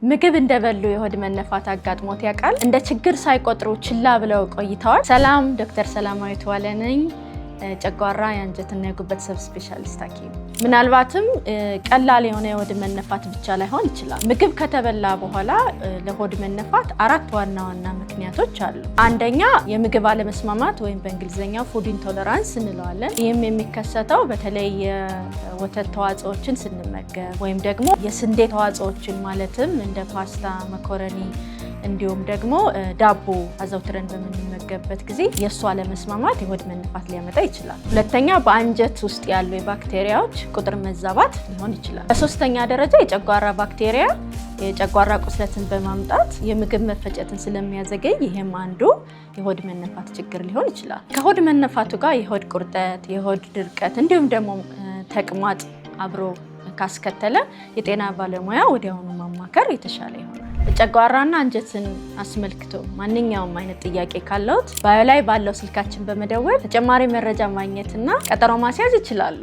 ምግብ እንደበሉ የሆድ መነፋት አጋጥሞት ያውቃል? እንደ ችግር ሳይቆጥሩ ችላ ብለው ቆይተዋል? ሰላም፣ ዶክተር ሰላማዊት ዋለ ነኝ። ጨጓራ፣ የአንጀትና የጉበት sub specialist ሐኪም። ምናልባትም ቀላል የሆነ የሆድ መነፋት ብቻ ላይሆን ይችላል። ምግብ ከተበላ በኋላ ለሆድ መነፋት አራት ዋና ዋና ምክንያቶች አሉ። አንደኛ የምግብ አለመስማማት ወይም በእንግሊዝኛው food intolerance እንለዋለን። ይህም የሚከሰተው በተለይ የወተት ተዋጽኦችን ስንመገብ ወይም ደግሞ የስንዴ ተዋጽኦችን፣ ማለትም እንደ ፓስታ፣ መኮረኒ እንዲሁም ደግሞ ዳቦ አዘውትረን በምንመገብበት ጊዜ የእሱ አለመስማማት የሆድ መነፋት ሊያመጣ ይችላል። ሁለተኛ በአንጀት ውስጥ ያሉ የባክቴሪያዎች ቁጥር መዛባት ሊሆን ይችላል። በሶስተኛ ደረጃ የጨጓራ ባክቴሪያ የጨጓራ ቁስለትን በማምጣት የምግብ መፈጨትን ስለሚያዘገይ ይህም አንዱ የሆድ መነፋት ችግር ሊሆን ይችላል። ከሆድ መነፋቱ ጋር የሆድ ቁርጠት፣ የሆድ ድርቀት እንዲሁም ደግሞ ተቅማጥ አብሮ ካስከተለ የጤና ባለሙያ ወዲያውኑ ማማከር የተሻለ ይሆናል። ጨጓራና አንጀትን አስመልክቶ ማንኛውም አይነት ጥያቄ ካለዎት bio ላይ ባለው ስልካችን በመደወል ተጨማሪ መረጃ ማግኘትና ቀጠሮ ማስያዝ ይችላሉ።